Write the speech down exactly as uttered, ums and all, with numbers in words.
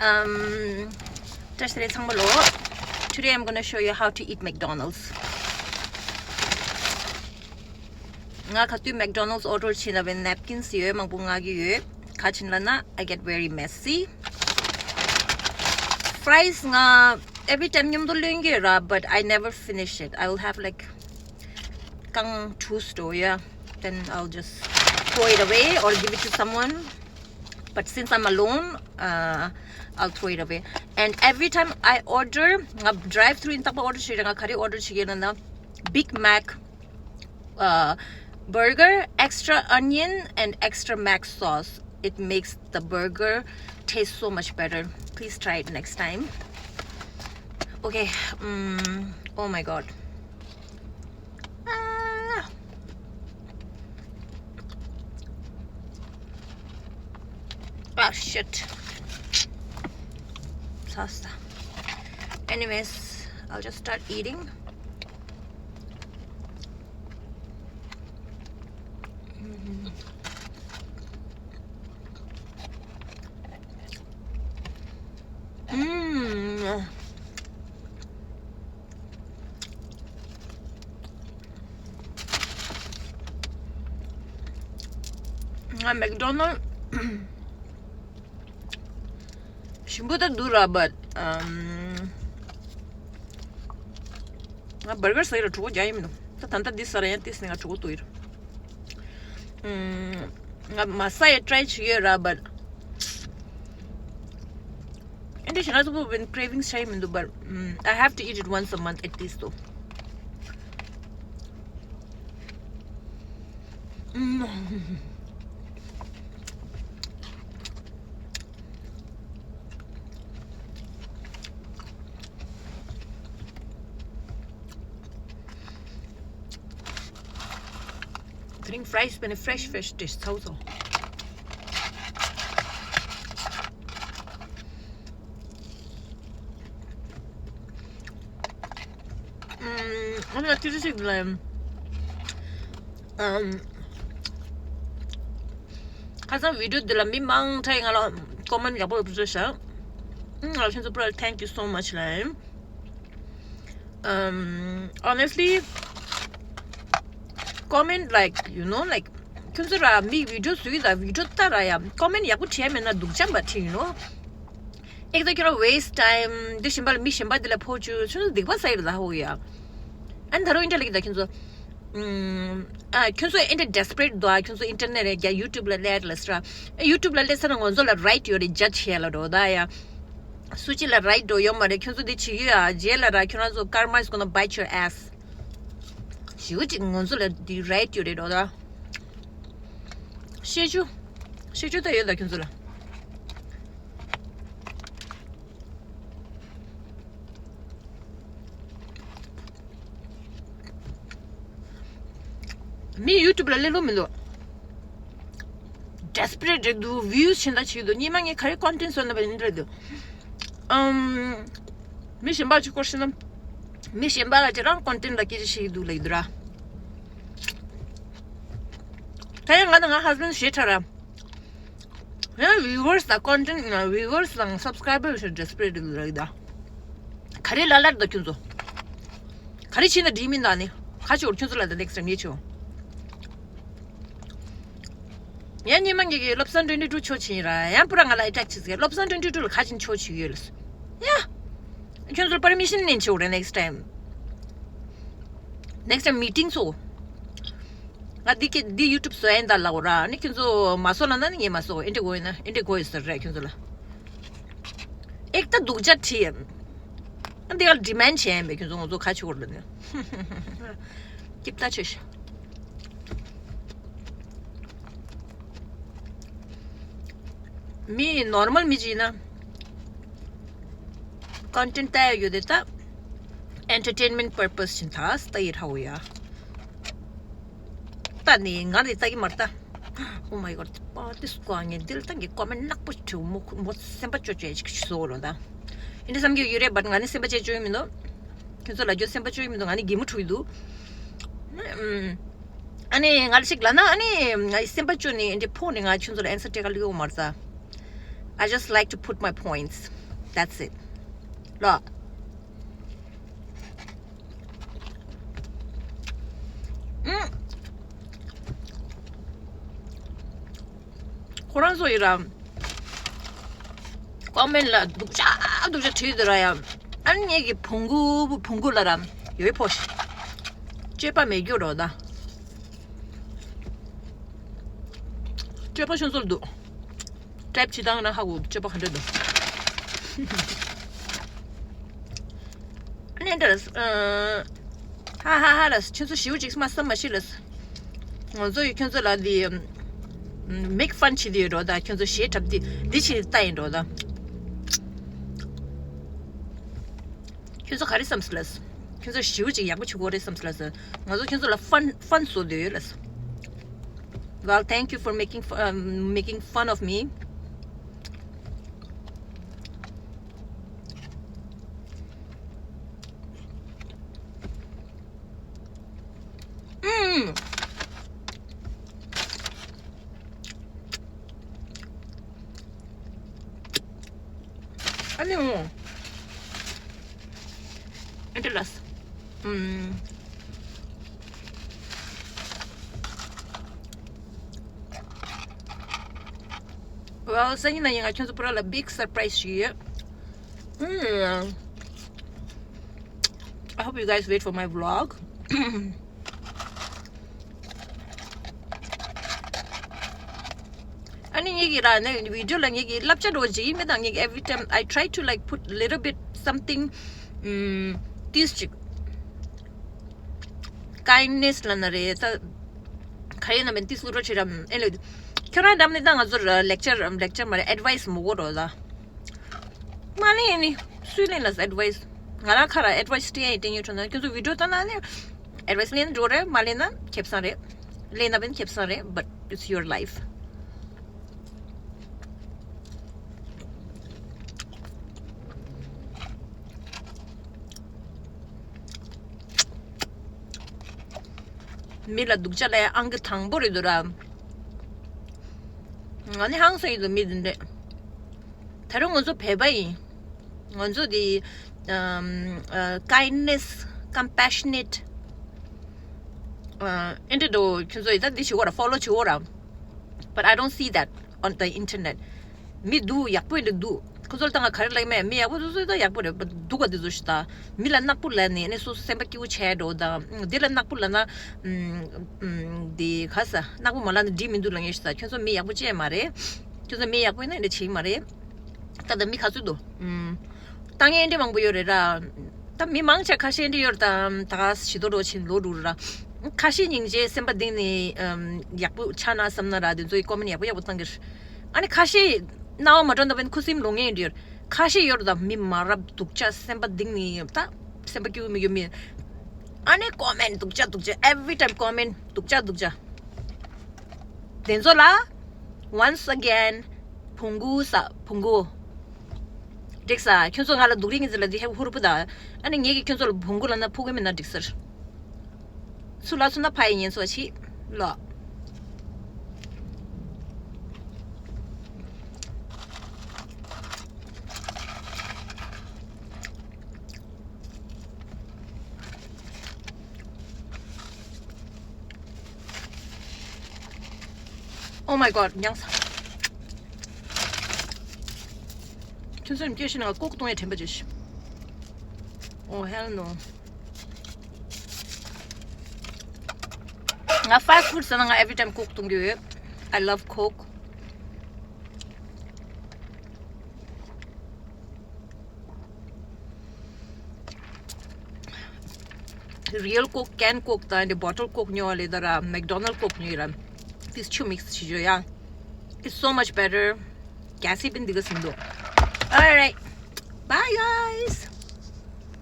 Um, བཀྲ་ཤིས་བདེ་ལེགས་ཚང་མ་ལོ། Today I'm gonna show you how to eat McDonald's. ང་ག་དུས་McDonald's order བྱེད་ན་བའི་napkins ཡོད། མང་པོ་མངག་གི་ཡོད། ག་ཅིན་ལ་ན། I get very messy. Fries ང་every time མཉམ་དུ་ལོན་གི་ར། But I never finish it. I will have like རྐང་དྲུག་སྟོ། Yeah, then I'll just throw it away or give it to someone. But since I'm alone, uh, I'll throw it away. And every time I order, ང་drive through ཡིན་སྟབས་པ་order བྱེད་རེད། ང་ག་རེ་order བྱེད་ཀྱི་ཡོད་ན་ན། Big Mac, uh, burger, extra onion and extra mac sauce. It makes the burger taste so much better. Please try it next time. Okay. Um, oh my god. Ah. Ah, shit. Salsa. Anyways, I'll just start eating. Mm. ང་McDonald ཞིམ་པོ་ད་འདུག་ར། But ང་burger ཟ་ཡི་ར་གྲོད་ཁོག་རྒྱག་ཡི་མི་འདུག་ད་ད་ལྟ་འདི་ཟ་ར་ཡང་ཏིས་ནས་ང་གྲོད་ཁོག་ལྟོགས་ཡི་ར། ང་མ་ཟ་ཡི་try བྱེད་ཡོད་ར། But ཨེ་འདྲ་ཞིག་ང་ཚོ་བོད་པའི་cravings ཆགས་ཡི་མི་འདུག But I have to eat it once a month at least though. དེ་རིང་fries བས་ནས་fresh fresh taste ཚ་བོ་ཚ་བོ། ཨམ། ཨ་ནི་ཅི་ཅི་ཞིག་ལ། ཨམ། ཁ་སང་video འདི་ལ་མི་མང་ཆེ་ང་ལ་comment ཡག་པོ་ཡོད་པ་བཟོས་ཤག་ཨང་། ང་ལ་ཁྱེད་ཚོ་པུ་ར་thank you so much ལ། Um, honestly, comment like, you know, like, ཁྱོད་ཚོ་ར་མི་video བཟོས་ད་video ལྟ་ར་ཡ་comment ཡག་པོ་བྲིས་མེད་ན་སྡུག་ཅག་པ་བྲིས་ཡིན་ནོ། ཨེག་ད་ཁྱོད་ར་waste time འདི་གཞན་པ་ལ་མི་གཞན་པ་འདི་ལ་ཕོག་བཅུག་ཁྱོད་ཚོ་སྡིག་པ་བསགས་ཡོད་ད་ཧོ་ཡ། ཨན་ད་རུང་ཨིན་ཏྲ་ལིག་ད་ཁྱོད་ཚོ། ཨ་ཁྱོད་ཚོ་ཨེ་འདྲ་desperate འདུག་ཨ། ཁྱོད་ཚོ་internet རེད་རྒྱ་YouTube ལ་སླེབས་ལ་ཟེར་ཨ། YouTube ལ་སླེབས་ཚར་ན་ང་ཚོ་ལ་right ཡོད་རེད་judge བྱེད་ལ་འགྲོ་ད་ཡ། སུ་གཅིག་ལ་right འགྲོ་ཡོད་མ་རེད། ཁྱོད་ཚོ་འདི་བྱེད་ཡོད་ཨ། རྗེས་ལ་ར་ཁྱོད་རང་ཚོ་karma is gonna bite your ass། ཞེ་པོ་ཅིག་ང་ཚོ་ལ་འདི་right ཡོད་རེད་འགྲོ་ད། ཤེས་རྒྱུ། ཤེས་རྒྱུ་ད་ཡོད་ད་ཁྱོད་ཚོ་ལ། མི་YouTube ལ་སླེབས་ལོ་མི་འདུག desperate རེད་འདུག views ཆེན་ད་ཆེ་འདུག་སྙེ་མ་ངས་ག་རེ་content བཟོ་ན་བ་ཡིན་རེད་འདུག་ཨམ། མི་གཞན་པ་ཅིག་སྐོར་ཤེས་ན། མི་གཞན་པ་ལ་ཅི་རང་content ལ་སྐད་ཆ་བཤད་ཀྱི་འདུག་ལ་ཡི་འདུག་ར། ད་ཡང་ང་དང་ང་husband ཞེ་ཁྲ་ར། ཡང་viewers དང་content viewers དང་subscribers ཞེ་desperate རེད་ད། ག་རེ་ལ་ལར་ད་ཁྱོད་ཚོ། ག་རེ་བྱས་ན་འགྲིག་མིན་ད་ནི། ཁ་ཆེ་བོར་ཁྱོད་ཚོ་ལ་ད་next time ངས་ཆེ་བོ། ཡང་སྙེ་མ་ངེད་ཀྱི་བློ་བཟང་twenty two ཆོག་ཕྱིན་ར་ཡང་པུ་ར་ང་ལ་attack བྱེད་ཟེར། བློ་བཟང་twenty two ལ་ཁ་ཆེན་ཆོག་ཕྱིན་ཡོད་ལ། ཡ། ཁྱོད་ཚོར་permission ལེན་ཆོག་རེད་next time། next time meeting ཚོ། ང་འདི་གི་འདི་YouTube བཟོ་ཡན་ད་ལ་འོ་ར་ནི་ཁྱོད་ཚོ་མ་བཟོ་ལ་ན་ནི་ངས་མ་བཟོ་ཨེ་འདྲ་གོ་ཡིན་ན་ཨེ་འདྲ་གོ་ཡོད་ཟེར་རེད་ཁྱོད་ཚོ་ལ། ཨེག་ད་སྡུག་ཅག་ཁྲིད་ཡིན། ཨ་འདི་ག་demand བྱས་ཡིན་པས་ཁྱོད་ཚོ་ང་ཚོ་ཁ་ཆེ་བོར་ལ་ནི། སྐྱིད་ད་ཆོས་ཤ། མི་normal མི་ཅིག་ཡིན་ན། content ལྟ་ཡ་ཡོད་དེ་ད། entertainment purpose ཞིག་ད་ལྟ་ཡི་ར་འོ་ཡ། ད་ནི་ང་ནི་ལྟ་གི་མ་ལྟ། Oh my god པ་ཏི་སྐོ་ངས་འདིར་ལྟ་གི་comment ནག་པོ་བྲིས་མོ་མོ་སེམས་པ་ཅོ་ཅོ་ཡ་ཅིག་བཟོ་རོ་ད། ཨིན་འདྲ་བསམ་གྱི་ཡོད་རེད་but ང་ནི་སེམས་པ་ཅོ་ཅོ་ཡི་མི་འདུག་ཁྱོད་ཚོ་ལ་རྒྱུ་སེམས་པ་ཅོ་ཡི་མི་འདུག་ང་ནི་གི་མོ་འཁྲུག་ཡི་འདུག་ཨ་ནི་ང་ལ་ཅིག་ལ་ན་ཨ་ནི་ང་ཡི་སེམས་པ་ཅོ་ནི་ཨིན་འདྲ་ཕོག་ནི་ང་ཁྱོད་ཚོ་ལ་answer སྤྲད་ག་ལུས་ཡོང་མ་རེད་ད། I just like to put my points. That's it. ལོ། ཨུམ། ཁོ་རང་ཚོ་ཡི་ར། ཀོ་མེན་ལ་སྡུག་ཅག་སྡུག་ཅག་བྲིས་འདུག་ར་ཡ། ཨ་ནི་ངེད་ཀྱི་བོང་གུ་བོང་གུ་ལ་ར། ཡོད་ཕོ་ཤི། སྤྱོད་པ་མེད་རྒྱུ་རོ་ད། སྤྱོད་པ་ཤོན་སོལ་འདུག་ཊེབ་ཅི་བཏང་ན་ཧ་གོ་སྤྱོད་པ་ག་འདྲ་འདུག་ཨ་ནི་འདྲ་ལ། ཧ་ཧ་ཧ་ལ་ཁྱོད་ཚོ་ཞིའུ་ཅིག་མ་བསམ་མ་ཤི་ལ། ང་ཚོ་ཡི་ཁྱོད་ཚོ་ལ་འདི་make fun བྱེད་དེ་ཡོད་འགྲོ་ད། ཁྱོད་ཚོ་ཞེ་དྲབ་འདི་འདི་བྱེད་ལྟ་ཡིན་འགྲོ་ད། ཁྱོད་ཚོ་ག་རེ་བསམ་སི་ལ། ཁྱོད་ཚོ་ཞིའུ་ཅིག་ཡག་པོ་བྱེད་དགོས་རེད་བསམ་སི་ལ། ང་ཚོ་ཁྱོད་ཚོ་ལ་fun fun བཟོ་འདོད་ཡོད་ལ། Well, thank you for making fu- um, making fun of me. ཨུམ། ཨ་ནི་འོ། ཨ་འདྲ་ལ། ཨུམ། Well, སང་ཉིན་གནངས་ཉིན་ང་ཁྱོད་ཚོ་པུ་ར་ལ་big surprise ཞིག་ཡོད། ཨུམ། I hope you guys wait for my vlog. ཨ་ནི་ངེད་ཀྱི་ར་ནས་བི་ཌིའོ་ལ་ངེད་ཀྱི་བསླབ་བྱ་འགྲོ་བ་ཇི་མི་དང་ངེད་ཀྱི་every time I try to like put little bit something, um, this ཅིག kindness ལ་ན་རེད་ད། ག་རེ་ན་མེད་ཏིས་ལུ་རོ་ཆེ་རམ་ཨེ་ལེ། ཁྱོད་རང་འགྲམ་ནས་ད་ང་ཚོར་ལེག་ཅར་ལེག་ཅར་མ་རེད་advice མོ་གོ་རོ་ད། མ་ལེན་ནི། སུས་ལེན་ལ་advice། ང་རང་ཁ་ར་advice སྤྲད་ཡ་ཡི་སྟེང་ཡོད་ཁྲོ་ན་ཁྱོད་ཚོ་བི་ཌིའོ་ལྟ་ན་ནི་advice ལེན་འགྲོ་རེད། མ་ལེན་ན་ཁེབས་སང་རེད། ལེན་ན་བན་ཁེབས་སང་རེད། But it's your life. མི་ལ་སྡུག་ཅག་ལ་ཡ་ཨང་ཀི་དང་པོ་རེད་འདུག་ར། ང་ནི་ཧང་སང་ཡིན་འདུག་མི་འདི་འདྲས། ད་རུང་ང་ཚོ་བོད་པ་ཡིན། ང་ཚོ་འདི་ཨམ་ཨ་kindness, compassionate ཨ་ཨེ་འདྲ་འགྲོ་ཁྱོད་ཚོ་ཡི་ད་འདི་བྱེད་དགོས་ར་follow བྱེད་དགོས་ར། But I don't see that on the internet. མི་འདུག་ཡག་པོ་ཡིན་འདུག་འདུག་ཁོ་ཚོར་ད་ང་ག་རེ་ལབ་མེད། མི་ཡག་པོ་ཚོ་ཚོ་ད་ཡག་པོ་རེད། སྡུག་ག་འདི་ཚོ་ཞིག་ད་མི་ལ་ནག་པོ་ལབ་ནས་ནི་སོ་སོ་སེམས་པ་སྐྱིད་པོ་བྱས་འགྲོ་ད། འདི་ལ་ནག་པོ་ལབ་ན་འདི་ག་ས་ནག་པོ་མ་ལབ་ན་འགྲིག་མི་འདུག་ལབ་ངེས་ཞིག་ད། ཁྱོད་ཚོ་མི་ཡག་པོ་ཅི་ཡང་མ་རེད། ཁྱོད་ཚོ་མི་ཡག་པོ་ཡིན་ན་འདི་བྱེད་མ་རེད། ད་ད་མི་ག་ཚོད་འདུག་ཨུམ། ཏང་ཡན་འདྲི་མང་པོ་ཡོད་རེད་ར། ད་མི་མང་ཆེ་ཁ་ཤས་འདྲི་ཡོད་རེད་ད། ད་ག་ཞི་དོ་རོ་ཆེན་ལོ་དྲུག་ར། ཁ་ཤས་སྙིང་རྗེ་སེམས་པ་གཏིང་ནས་ཨམ་ཡག་པོ་ཆགས་ན་བསམ་ན་ར་དེ་ཚོའི་ཀོ་མེན་ཡག་པོ་ཡག་པོ་བཏང་གི་རེད། ཨ་ནི་ཁ་ཤས་རྣ་བ་མ་གྲོལ་ན་བན་ཁུ་སིམ་ལོ་ངེས་འདྲི་ཡོད། ཁ་ཤས་ཡོད་རེད་ད་མི་མ་རབས་སྡུག་ཅག་སེམས་པ་གཏིང་ནས་ད་སེམས་པ་སྐྱིད་པོ་མི་ཡོད་མི། ཨ་ནི་ཀོ་མེན་སྡུག་ཅག་སྡུག་ཅག every time ཀོ་མེན་སྡུག་ཅག་སྡུག་ཅག་དེ་ཚོ་ལ་once again བོང་གུ་ས་བོང་གུ། འགྲིག་ས་ཁྱོད་ཚོ་ང་ལ་སྡུག་རིགས་ངན་ཚོ་ལ་འདི་ཧེ་ཧུར་པོ་ད། ཨ་ནི་ངེད་ཀྱིས་ཁྱོད་ཚོ་ལ་བོང་གུ་ལབ་ན་ཕུག་གི་མིན་ན་འགྲིག་ཟེར། ཚུར་ལ་ཚུར་ན་ཕ་ཡི་ཉན་ཚོ་ཆི་ལོ། Oh my god, མྱངས་ས། ཁྱོད་ཚོ་སྐྱེ་ཤི་ན་ཀོག་གཏོང་ཡ་དྲན་པ་བྱེད་ཤི། Oh hell no. ང་fast food ཟ་ན་ང་every time ཀོག་གཏོང་གི་ཡོད། I love Coke. Real Coke, can Coke དང་འདི་bottle Coke ཉོ་བ་ལས་ད་ར་McDonald Coke ཉོ་ཡི་ར། This ཆུ་mix བྱེད་ཆོག་ཡ། It's so much better. གལ་སྲིད་པིན་འདི་ག་སིན་འདུག Alright. Bye guys.